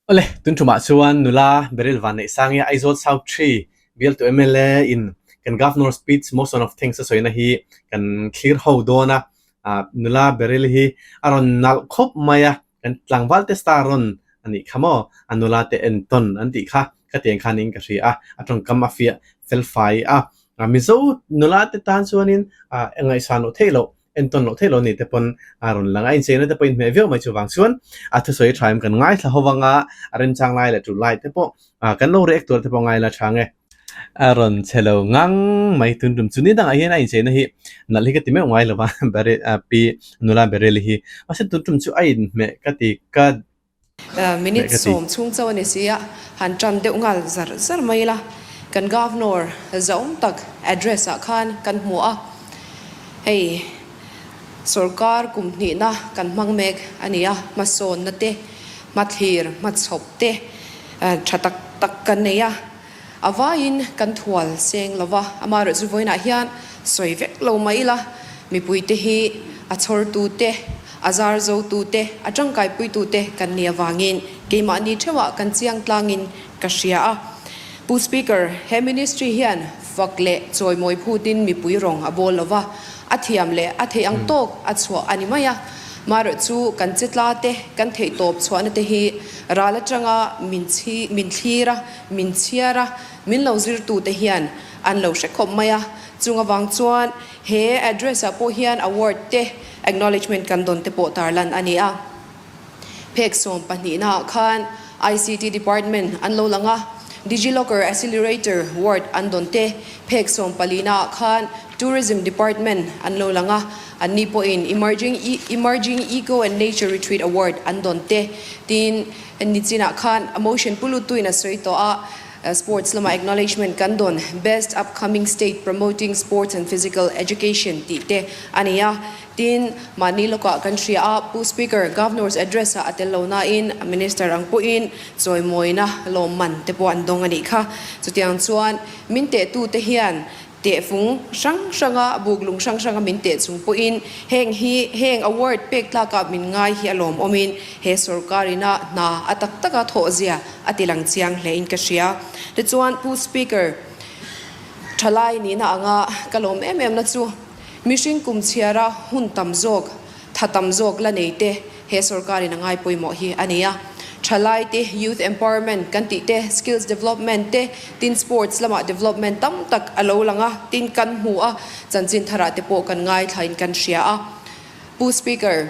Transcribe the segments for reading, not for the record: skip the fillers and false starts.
Awle, tun tumah chuan nula Beryl Vanneihsangi Aizawl South Tree bialtu mla in kan Governor Speech Motion of Thanks a sawina hi kan thlir ho dawn a, nula Beryl hi a rawn nalh khawp mai a, kan tlangval te star rawn a nih kha maw, a nula te entawn an tih kha ka tiang khan in ka hria a, a tawngkam a fiah felfai a, Mizo nula te tan chuanin ngaihsan loh theih loh Entawn loh theih lo ni te pawn a rawn lang a, incheina te pawh inhmeh viau mai chuvang chuan a thusawi tha em kan ngaithla ho vang a, a remchang lai leh tul lai te pawh kan lo react tur te pawh ngaila tha nge. A rawn che lo ngang mai tun tum chu ni dangah hian a incheina hi nalh hi ka ti meuh ngai lo va, Beryl pi nula Beryl hi mahse tun tum chu a inhmeh ka ti ka Minute sawm chhung chauh a ni si a, han tan deuh nghal zar zar mai ila, kan Governor zahawm tak address ah khan kan hmu a, hei sorkar kum hnihna kan hmang mek a ni a, hmasawnna te, hmathlir, hmachhawp te tha tak tak kan nei a, a vaiin kan thual seng lo va, amaherawhchu vawiinah hian sawi vek lo mai ila, mipuite hi a chhawrtute, a zar zotute, a tangkaipuitute kan nih avangin keimahni theuhah kan chiang tlangin ka hria a. Pu Speaker, he Ministry hian fak leh chawimawi phutin mipui rawng a bawl lo va, a thiam leh a theih ang tawk a chhuah a ni mai a. Marawh chu kan che tla te, kan theihtawp chhuahna te hi ral atanga min chhi, min thlir a, min chhiar a, min lo zirtute hian an lo hre khawp mai a. Chung avang chuan he address ah pawh hian award te, acknowledgement kan dawn te pawh tarlan a ni a. Phek 12 na ah khan ICT Department an lo lang a, DigiLocker Accelerator Ward an dawn te, phek 14 na ah khan Tourism Department an lo lang a, anni pawhin Emerging Emerging Eco and Nature Retreat Award an dawn te, tin nichinah khan a motion pu lutuin a sawi tawh a. Sports lama acknowledgement kan dawn Best Upcoming State Promoting Sports and Physical Education tih te a ni a. Tin, mahni lawkah kan hria a, Pu Speaker, Governor's Address ah a tel lo nain Minister ang pawhin chawimawina lawmman te pawh an dawng a nih kha. Chutiang chuan min tehtute hian Tehfung hrang hranga buklung hrang hranga min teh chung pawhin heng hi heng award pek tlakah min ngai hi a lawmawmin he sorkar ina hna a tak taka thawh zia a ti lang chiang hlein ka hria. Tichuan Pu Speaker, thalai nihna anga ka lawm em em na chu mihring kum chhiara hun tam zawk, tha tam zawk la nei te he sorkar in a ngai pawimawh hi a ni a. Thalai te youth empowerment kan tih te, skills development te, tin sports lamah development tam tak a lo lang a, tin kan hmu a, chanchin tharah te pawh kan ngaithla in kan hria a. Pu Speaker,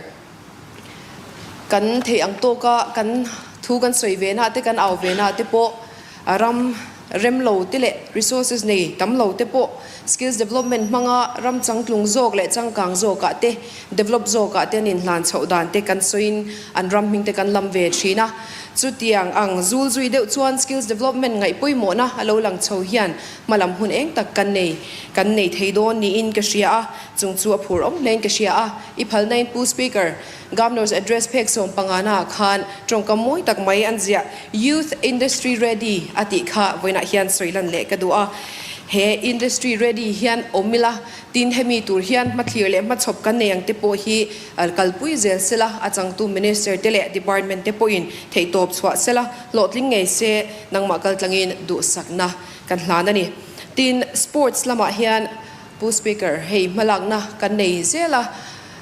kan theih ang tawka kan thu kan sawi ve na te, kan au ve na te pawh ram rem lo te leh resources nei tam lo te pawh skills development hmanga ram changtlung zawk leh changkang zawkah te develop zawkah te an inhlan chhoh dan te kan sawiin an ram hming te kan lam ve thin a. Chutiang ang zul zui deuh chuan skills development ngaih pawimawhna a lo lang chho hian hmalam hun eng tak kan nei kan nei thei dawn niin ka hria a, chung chu a phur awm hlein ka hria a. I phalnain Pu Speaker, Governor's Address phek 15 naah khan tawngkam mawi tak mai an ziah Youth Industry Ready a tih kha vawiinah hian sawi lan leh ka duh a. He Industry Ready hian awm ila, tin hemi tur hian hmathlir leh hmachhawp kan nei ang te pawh hi kalpui zel sela, a changtu Minister te leh Department te pawhin theihtawp chhuah sela, hlawhtling ngei se nangmah kaltlangin duhsakna kan hlan a ni. Tin, Sports lamah hian Pu Speaker, hei hmalakna kan nei zel a.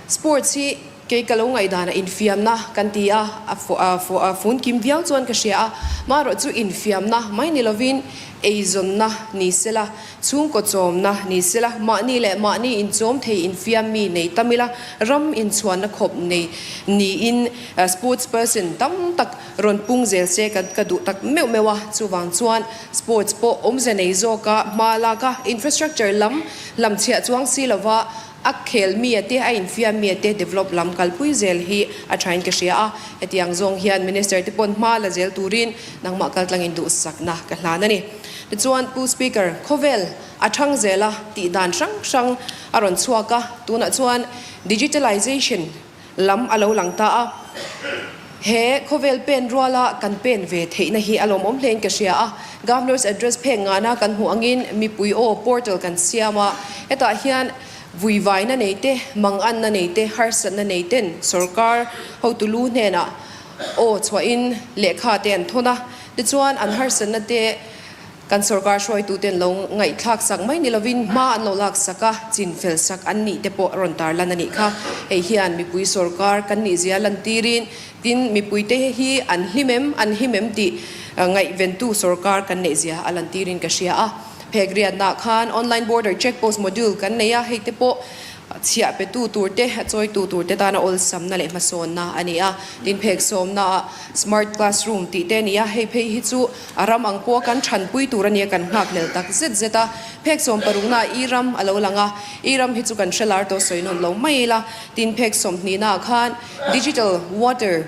Sports hi kei ka lo ngaihdanah infiamna kan ti a, a fun kim viau chuan ka hria a. Marawh chu infiamna mai ni lovin eizawnna ni sela, chhungkaw chawmna ni sela, mahni leh mahni inchawm thei infiam mi nei tam ila, ram inchhuanna khawp nei niin sports person tam tak rawn pung zel se ka duh tak meuh meuh a. Chuvang chuan sports pawh awmze nei zawka hma lak a, infrastructure lam hlamchhiah chuang si lova, A khel mi a te, a infiam mi a te develop lam kalpui zel hi a thain ka hria a. Hetiang zawng hian Minister te pawn hma la zel turin nangmah kaltlangin duhsakna ka hlan a ni. Tichuan Pu Speaker, khawvel a thang zel a, tih dan hrang hrang a rawn chhuak a, tunah chuan digitalization lam a lo lang ta a. He khawvel pen ruala kan pen ve theihna hi a lawmawm hlein ka hria a. Governor's Address phek ngana kan hmuh angin mipui aw portal kan siam a. Hetah hian vuivaina nei te, manganna nei te, harsatna nei ten sorkar hotu lu hnenah. Aw chhuahin lehkha te an thawn a, tichuan an harsatna te kan sorkar hruaitute an lo ngaihthlak sak mai ni lovin hma an lo lak sak a, chin fel sak an nih te pawh a rawn tar lan a nih kha. Hei hian mipui sorkar kan nih zia lantirin tin mipuite hi an hlim em, an him em tih ngaihventu sorkar kan neih zia a lantirin ka hria a. Phek riatnaah khan online border check post module kan nei a, hei te pawh Chhiah petu tur te, a chawitu tur te tana awlsamna leh hmasawnna a ni a. Tin, phek sawmnaah Smart Classroom tih te a ni a, hei phei hi chu a ram ang pawha kan thanpui tur a nia kan nghakhlel tak zet zet a. Phek sawm paruknaah i ram a lo lang a, i ram hi chu kan hre lar tawh sawi nawn lo mai ila. Tin, phek sawmhnihnaah khan Digital Water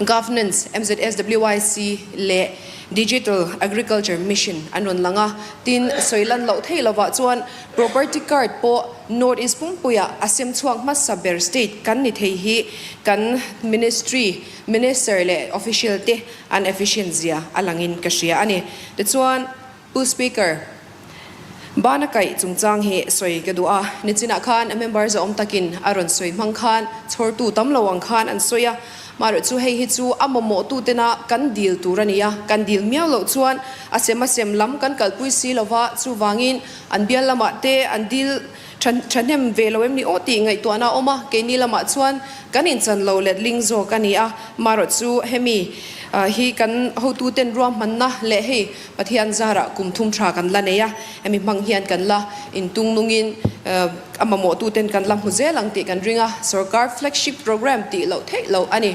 Governance, MZSWIC, leh Digital Agriculture Mission an rawn lang a, tin, sawi lan loh theih lovah chuan Property Card pawh North East pumpuiah a sem chhuak hmasa ber state kan ni thei hi kan Ministry, Minister leh Official te an efficient zia a langin ka hria a ni. Tichuan, Pu Speaker, bana kaih chungchang hi sawi ka duh a, nichinah khan member zawm takin a rawn sawi hmang khan chhawrtu tam lo ang khan an sawi a, marawh chu hei hi chu a mamawhtu tena kan dil tur a ni a, kan dil miau loh chuan a sem a sem lam kan kalpui si lo va, chuvangin an bial lamah te an dil thahnem ve lo em ni aw tih ngaihtuahna a awm a, keini lamah chuan kan inchan lo letling zawk a ni a, marawh chu hemi hi kan hotuten ruahmanna leh hei Pathian zarah kum thum tha kan la nei a, hemi hmang hian kan la intung nungin a mamawhtuten kan la hmu zel ang tih kan ring a, sorkar flagship programme tih loh theih loh a ni.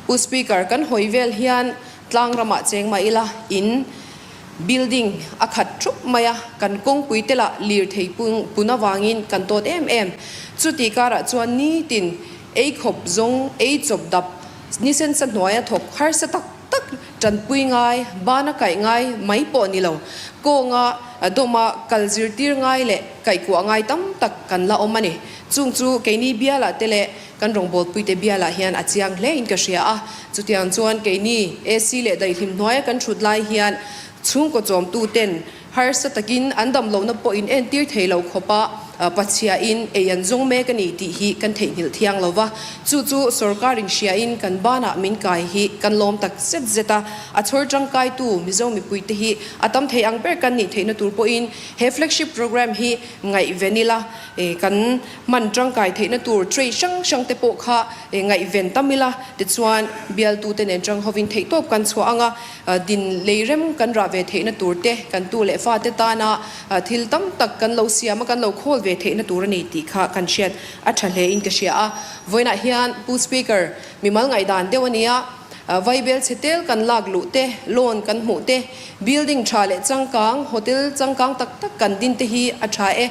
Pu Speaker, kan hawi vel hian tlang ramah cheng mah ila in building a khat thup mai a, kan kawngpui te lah lirthei pun avangin kan tawt em em. Chuti karah chuan nitin ei khawp zawng, ei chawp dap, ni sensa hnuaia thawk harsa tak tak tanpui ngai, bana kaih ngai mai pawh ni lo, kawnga dawma kal zirtir ngai leh kaihkuah ngai tam tak kan la awm a ni. Chung chu keini bialah te leh kan rawngbawlpuite bialah hian a chiang hle in ka hria a. Chutiang chuan keini AC leh daihlim hnuaia kan thut lai hian chhungkaw chawmtu ten Harsa takin an dam lohna pawh in entir thei lo khawpa Pathiain ei an zawng mek a ni tih hi kan theihnghilh thiang lo va. Chu chu sorkarin hriain kan banah min kai hi kan lawm tak zet zet a. A chhawr tangkaitu Mizo mipuite hi a tam thei ang ber kan nih theihna tur pawhin he flagship programme hi ngaihven ila kan hman tangkai theihna tur trade hrang hrang te pawh kha ngaihven tam ila tichuan bialtute nen tang hovin theihtawp kan chhuah ang a. Din lei rem kan rah ve theihna tur te, kan tu leh fate tana thil tam tak kan lo siam a, kan lo khawl ve theihna tur a ni tih kha kan hriat a tha hle in ka hria a. Vawiinah hian Pu Speaker, mimal ngaihdan deuh a nia, vaibel chhe tel kan lak luh te, loan kan hmuh te, building tha leh changkang, hotel changkang tak tak kan din te hi a tha e.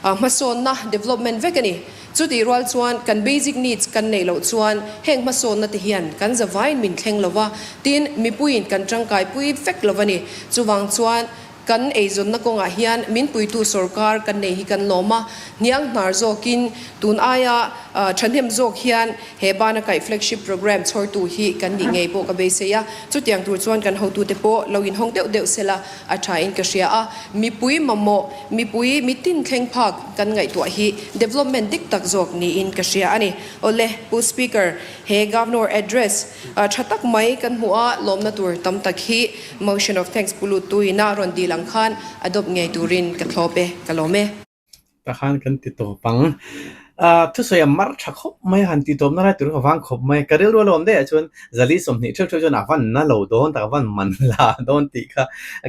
Hmasawnna, development, vek a ni. Chutih rual chuan kan basic needs kan neih loh chuan heng hmasawnna te hian kan zavaiin min thleng lo va, tin mipuiin kan tangkaipui vek lo a ni. Chuvang chuan kan eizawnna kawngah hian min puitu sorkar kan nei hi kan lawm a, hniang hnar zawkin tun aia thahnem zawk hian he bana kaih flagship programme chhawrtu hi kan nih ngei pawh ka beisei a. Chutiang tur chuan kan hotute pawh lo inhawng deuh deuh sela A tha in ka hria a, mipui mamawh, mipui mitin thleng phak kan ngaihtuah hi development dik tak zawk niin ka hria a ni. Awle, Pu Speaker, he Governor Address tha tak mai kan hmuh a, lawmna tur tam tak hi Motion of Thanks pu lut tuina rawn dil ang khan adopt ngei turin ka thlawp e, ka lawm e. Tah khan kan ti tawp ang. Ahh thusawi a mar tha khawp mai a, han ti tawp na lai tur kha vang khawp mai. Ka rilru a lo awm daih ah chuan zali 20 theuh theuh chuan a van na lo dawn tak a van man la dawn tih kha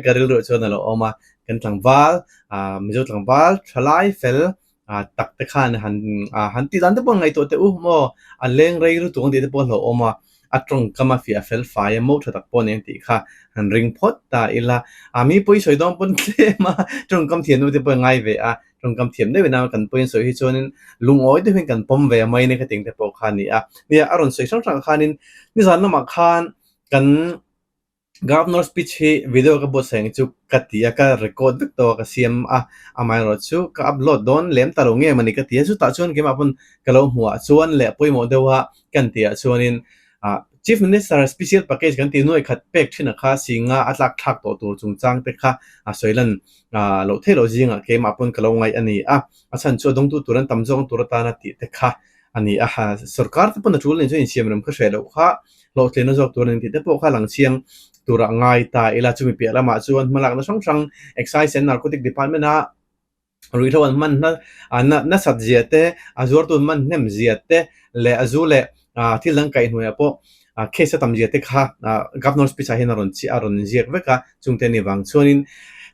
ka rilru ah chuan a lo awm a. Kan tlangval ahh Mizo tlangval thalai fel ah tak te khan han ah han tih dan te pawh ngaihtuah teh u maw a leng rei lutuk ang tih te pawh a hlauhawm a. A tawngkam a fiah fel fai a, mo tha tak pawh nen tih kha han ring phawt ta ila. A mi pawi sawi dawn pawn tlem a, tawngkam thiam deuh te pawh a ngai ve a, tawngkam thiam deuh ina kan pawi an sawi hi chuanin lungawi deuhin kan pawm ve a mai ni khating te pawh kha a ni a. Nia a rawn sawi hrang hrang khanin nizan lamah khan kan Governor speech hi video ka buatsaih ang chu ka ti a, ka record vek tawh a, ka siam a, amaherawhchu ka upload dawn lem ta lo nge mawni ka ti a, chutah chuan keimah pawn ka lo hmuh ah chuan leh pawimawh deuh a kan tih ah chuanin ah Chief Minister special package kan tih nuai khat pek thin a kha singa a tlak thlak tawh tur chungchang te kha a sawi lan ah loh theih loh zingah keimah pawn ka lo ngaih a ni a, a chhan chu a dawngtu tur an tam zawng tur atana tih te kha a ni a, sorkar te pawn a tul nen chuan insiam rem kha hreh loh kha. hlawhtlinna zawk tur a ni tih te pawh kha lang chiang tura ngai ta ila. Chumi piah lamah chuan hmalakna hrang hrang Excise and Narcotic Department a ruihhlo an hman hna nasat zia te, a zuartu an hman hnem zia te leh a zu leh thil dang kaihhnuaiah pawh case a tam zia te kha Governor speech ah hian a rawn chiah a rawn inziak vek a, chungte ni vang chuanin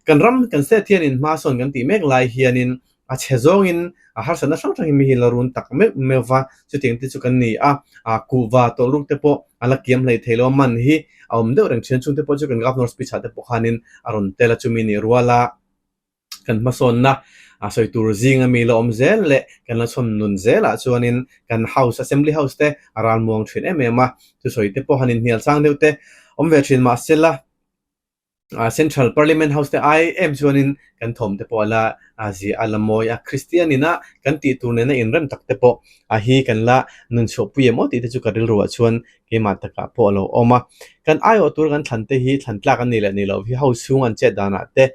kan ram kan state hianin hma sawn kan tih mek lai hianin a chhe zawngin a harsatna hrang hrang hi mi hi la run tak meuh meuh va, chutiang te chu kan ni a, kuhva tawlhruk te pawh a la kiam hlei thei lo a, man hi a awm deuh reng thin a, chungte pawh chu kan Governor speech ah te pawh khanin a rawn tel a, chumi nih rual a. Kan hmasawnna a sawi tur zinga mi la awm zel leh kan la chhawn nun zelah chuanin kan House, Assembly House te a ralmuang thin em em a, thusawi te pawh han inhnial chang deuh te awm ve thin mahse la Central Parliament House te ai em chuanin kan thawm te pawh a la zia a la mawi a, Kristian ina kan tih tur nena inrem tak te pawh a hi kan la nun chhuahpui em aw tih te chu ka rilruah chuan keimah takah pawh a lo awm a. Kan aiawh tur kan thlan te hi thlan tlak an nih leh nih loh hi house chhung an chet danah te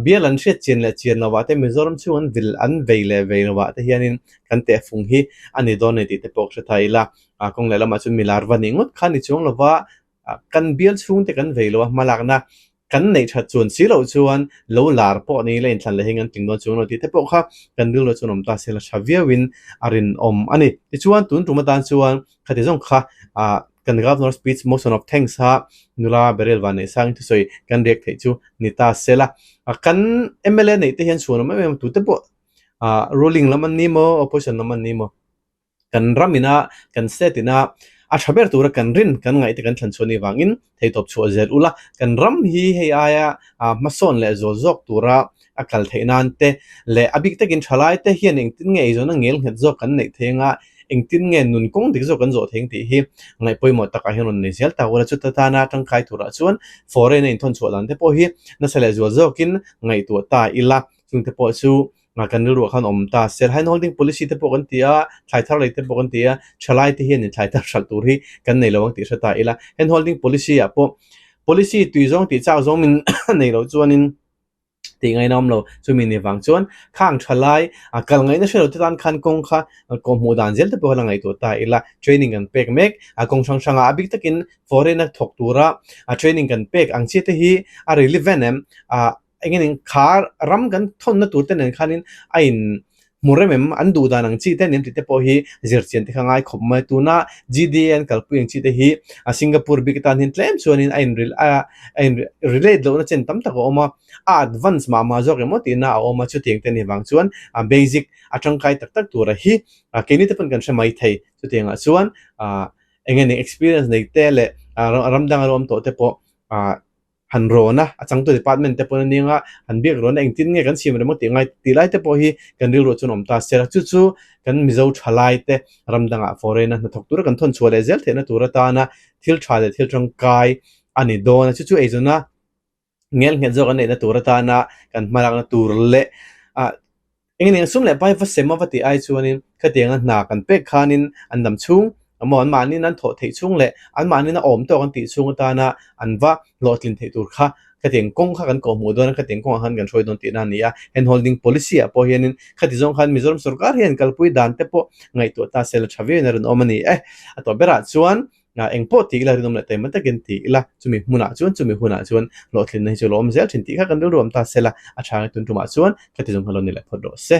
Bial an hriat chian leh chian lovah te, Mizoram chhung an vil an vei leh vei lovah te hianin kan tehfung hi a ni dawn a ni tih te pawh ka hre thai ila. Kawng leh lamah chuan milar va nih ngawt kha ni chuang lova kan bial chhung te kan vei lo a, hmalakna kan neih that chuan si loh chuan lo lar pawh ni ila inthlan leh hi kan tling dawn chuang lo tih te pawh kha kan rilru chuan awm ta se la tha viauin a rinawm a ni. Tichuan tun tum atan chuan Khati zawng kha kan Governor speech motion of thanks a nula Beryl Vanneihsangin thusawi kan riak theih chu ni ta se la. Kan mla neih te hian chhuan awm em em tute pawh ruling lam an ni maw opposition lam an ni maw kan ram ina kan state ina a tha ber tura kan rin kan ngaih te kan thlan chhuah ni vangin Theitawp chhuah zel ula, kan ram hi hei aia hmasawn leh zawl zawk tura a kal theih nan te leh a bik takin thalai te hian engtin nge eizawnna ngel nghet zawk kan neih thei anga engtin nge nun kawng dik zawk kan zawh thei ang tih hi ngaih pawimawh takah hian rawn nei zel ta ula. Chuta tana tangkai turah chuan foreign a inthawn chhuah dan te pawh hi nasa leh zual zawkin ngaihtuah ta ila, chungte pawh chu Kan rilruah khan awm ta sel. Hand holding policy te pawh kan ti a, thlai thar lei te pawh kan ti a, thalai te hianin thlai thar hralh tur hi kan nei lo ang tih hre ta ila. Hand holding policy ah pawh policy tui zawng tih chak zawng min nei loh chuanin tih ngaihna awm lo. Chumi ni vang chuan khang thalai a kal ngaihna hre lo te tan khan kawng kha kawhhmuh dan zel te pawh kha la ngaihtuah ta ila. Training kan pek mek a kawng hrang hrangah a bik takin foreign a thawk tura a training kan pek ang chi te hi a relevant em? Ah. Engin kha ram kan thawnna tur te nen khanin a in hmu rem em, an duh dan ang chi te nen tih te pawh hi zir chian te kha ngai khawp mai. Tuna GDA an kalpui ang chi te hi a Singapore bik atan hian tlem chuanin a in a in relate lohna chen tam tak a awm a, a advance mah mah zawk emaw tihna a awm a, chutiang te nih vang chuan a basic a tangkai tak tak tura hi keini te pawn kan hre mai thei. Chutiangah chuan eng nge nih experience nei te leh ram danga lo awm tawh te pawh han rawn a, a changtu department te pawn a nia, han biak rawn a, engtin nge kan siam rem ang tih ngai tih lai te pawh hi kan rilruah chuan awm ta se la, chu chu kan Mizo thalai te ram dangah foreign a hnathawk tura kan thawn chhuah leh zel theihna tur atana thil tha leh thil tangkai a ni dawn a, chu chu eizawnna ngel nghet zawk an neihna tur atana kan hmalakna tur leh ah Eng eng sum leh pai va sem a va tih ai chuanin khatianga hna kan pek khanin an dam chhung emaw anmahniin an thawh theih chhung leh anmahniin a awm tawk an tih chhung atana an va hlawhtlin theih tur kha khatiang kawng kha kan kawhhmuh dawn a, khatiang kawngah khan kan hruai dawn tihna a ni a. Hand holding policy ah pawh hianin khati zawng khan Mizoram sorkar hian kalpui dan te pawh ngaihtuah ta se la tha viauin a rinawm a ni e. A tawh berah chuan Eng pawh ti ila rinawm leh taima takin ti ila, chumi hmunah chuan chumi hunah chuan hlawhtlinna hi chu lo awm zel thin tih kha kan rilru awm ta se la, a tha nge tun tumah chuan ka ti zawng kha lo ni leh phawt rawh se.